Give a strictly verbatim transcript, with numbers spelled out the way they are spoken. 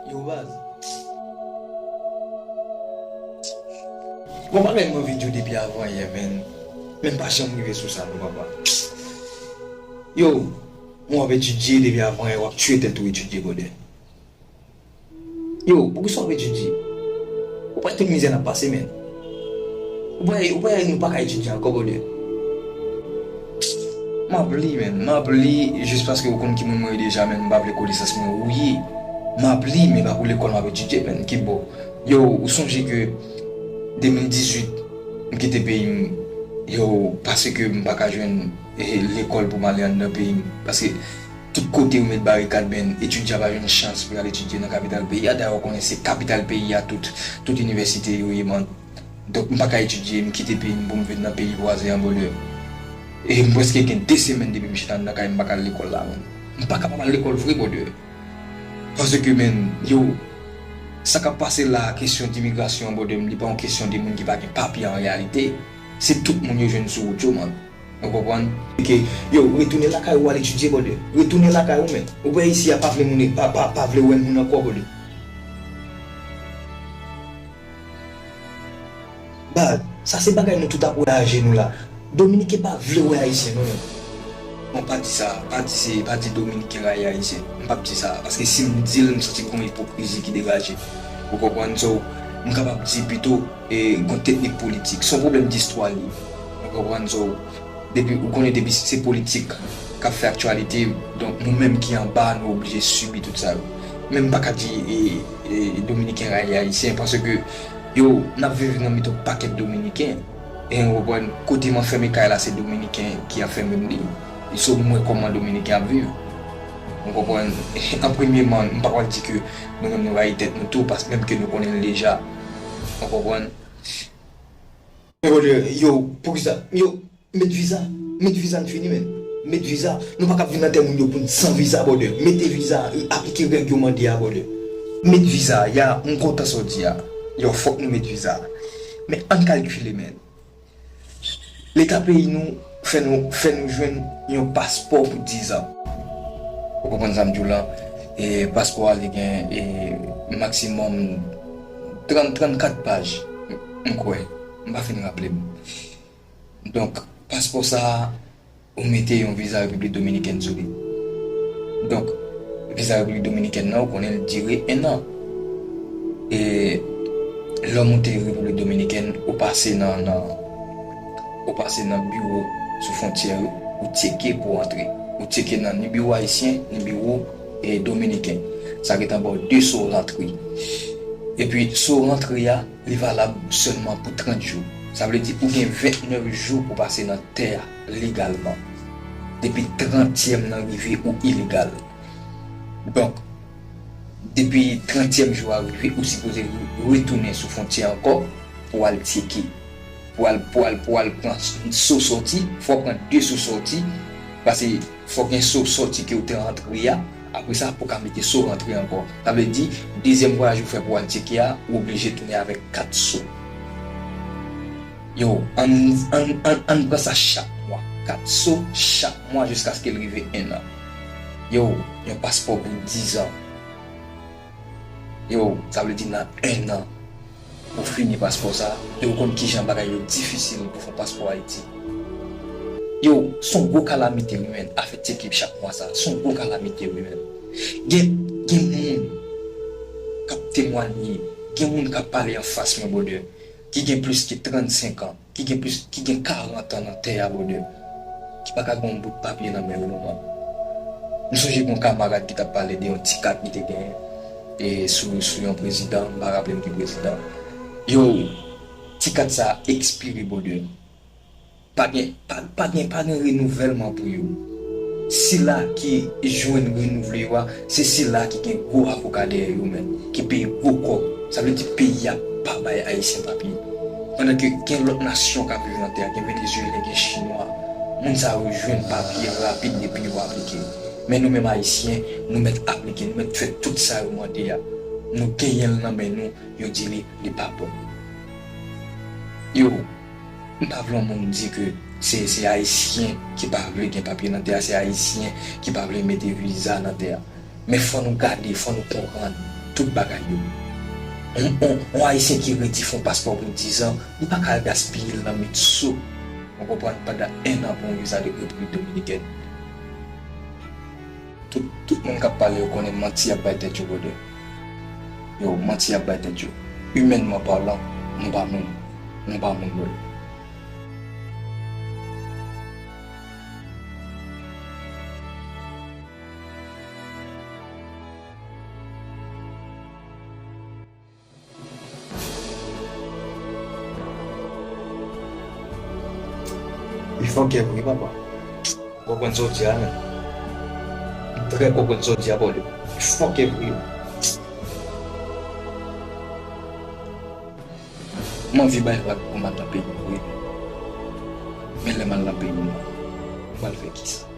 Yo, baz. Bon, bagay m anvi di w depi avan yè, men. Men m pa janm rive sou sa, non, papa. Yo, mwen w ap etidye depi avan yè, w ap tiye tèt ou etidye, brother. Yo, poukisa w ap etidye? Ou pa wè tout mizè n ap pase, men. Ou pa wè, ou pa wè nou pa ka etidye ankò, brother. M ap li, men. M ap li jis paske ou konn ki moun mwen ye deja, men m pa vle konesans mwen wouye. M ap li, men pa pou lekòl m ap etidye, men. Ki bò? Yo, ou sonje ke de mil dizuit, m kite peyi m, yo, paske m pa ka jwenn, eh, lekòl pou m ale anndan peyi m. Paske tout kote yo met barikad, men, etidyan pa jwenn chans pou y al etidye nan kapital peyi a. Dayè, ou konnen se kapital peyi a tout, tout inivèsite yo ye, man. Donk, m pa ka etidye, m kite peyi m pou m vin nan peyi vwazen an, brother. E m prèske gen de semèn depi m chita anndan kay m, m pa ka al lekòl la, men. M pa kapab al lekòl vre, brother. Paske, men, yo, sa k ap pase la, kesyon dimigrasyon, brother, li pa yon kesyon de moun ki pa gen papye an reyalite. Se tout moun yo jwenn sou wout yo, man. Ou konprann? Ke, yo, retounen lakay ou al etidye, brother. Retounen lakay ou, men. Ou wè isi a pa vle moun, pa, pa, pa vle wè moun ankò, brother. Baz, sa se bagay nou tout ap wè aje nou la. Dominiken pa vle wè Ayisyen, non, men. Non, pa di sa, pa di se, pa di Dominiken rayi Ayisyen. M p ap di sa, paske si m di l, m santi gon ipokrizi ki degaje. Ou konprann? So, m kapab di pito, e, gon teknik politik. Se yon pwoblèm distwa li ye. Ou konprann? So, depi, ou konnen depi se politik k ap fè aktyalite, donk nou menm ki anba, nou oblije sibi tout sa yo. Men m pa ka di, e, e, Dominiken rayi Ayisyen, paske yo, n ap viv nan mitan pakèt Dominiken. E w konprann, kote m ap fèmen kay la, se Dominiken ki ap fèmen li. So, m wè kòman Dominiken ap viv. Ou konprann? An premyeman, m pa pral di ke nou menm nou rayi tèt nou tou, paske menm ke nou konnen l deja. Ou konprann? Yo, poukisa? Yo, met viza. Met viza n fini, men. Met viza. Nou pa ka vin nan tè moun yo pou n san viza, brother. Mete viza, aplike règ yo mande a, brother. Met viza, ya, m kontan sa w di a. Yo, fòk nou met viza. Men ann kalkile, men. Leta peyi nou fè nou, fè nou jwenn yon paspò pou dizan. Ou konprann sa m di w lan? E paspò a, li gen, e, maksimòm trant, trannkat paj, m, m kwè. M pa fin raple m. Donk, paspò sa a, ou mete yon viza Repiblik Dominikèn sou li. Donk, viza Repiblik Dominikèn nan, ou konnen l dire en an. E lè w moute Repiblik Dominikèn, ou pase nan, nan, ou pase nan biwo sou fwontyè yo, ou tcheke pou w antre. Ou tcheke nan ni biwo ayisyen, ni biwo, e, dominiken. Sa gentan ba w de so rantre. Epi, so rantre a, li valab sèlman pou trant jou. Sa vle di ou gen ventnèf jou pou pase nan tè a legalman. Depi trantyèm nan rive, ou ilegal. Donk, depi trantyèm jou a rive, ou sipoze re-, retounen sou fwontyè ankò pou w al tcheke. Pou w al, pou w al, pou w al pran so sòti, fò w pran de so sòti, paske fò gen so sòti ke w te rantre a, apre sa, pou w ka mete so rantre ankò. Sa vle di, dezyèm vwayaj ou fè pou w al tcheke a, ou oblije tounen avèk kat so. Yo, ann, ann, ann, ann pran sa chak mwa. Kat so chak mwa jiskaske l rive en an. Yo, yon paspò pou dizan. Yo, sa vle di nan en an, ou fini paspò sa, e ou konn kijan bagay yo difisil pou fè yon paspò Ayiti. Yo, s on gwo kalamite, wi, men. Afè tcheke chak mwa sa, s on gwo kalamite, wi, men. Gen, gen moun k ap temwanye, gen moun k ap pale anfas mwen, brother, ki gen plis ke trannsenk an, ki gen plis, ki gen karant an nan tè a, brother, ki pa ka gen yon bout papye nan men yo, non, man. M sonje gen yon kamarad ki t ap pale de yon ti kat li te genyen, e, sou, sou yon prezidan, m pa raple m ki prezidan. Yo, ti kat sa a ekspire, brother. Pa gen, pa, pa gen, pa gen renouvèlman pou yo. Sila ki jwenn renouvle yo a, se sila ki gen gwo avoka dèyè yo menm, ki peye gwo kòb. Sa vle di peyi a pa bay Ayisyen papye. Pandan ke gen lòt nasyon k ap viv nan tè a, gen Venezuelyen, gen Chinwa. Moun sa yo jwenn papye rapid depi yo aplike. Men nou menm Ayisyen, nou mèt aplike, nou mèt fè tout sa yo mande a. Nou genyen l nan men nou, yo di li, li pa bon. Yo, m pa vle yon moun di ke se, se Ayisyen ki pa vle gen papye nan tè a, se Ayisyen ki pa vle mete viza nan tè a. Men fò nou gade, fò nou konprann. tout bagay yo. On, on, on Ayisyen ki redi fè yon paspò pou diz an, li pa ka al gaspiye l nan mitso, ou konprann, pandan en an pou yon viza de Repiblik Dominikèn. Tout, tout moun k ap pale yo konnen manti y ap bay tèt yo, brother. Yo, manti y ap bay tèt yo. Imènman palan, nou pa moun. Nou pa moun, brother. Li fòkè vre, papa. Ou konprann sa w di a, men. M trè konprann sa w di a, Paulo. Li fòkè vre. M anvi bay vag pou m al nan peyi m, wi. Men lè m al nan peyi m nan, m pral fè kisa?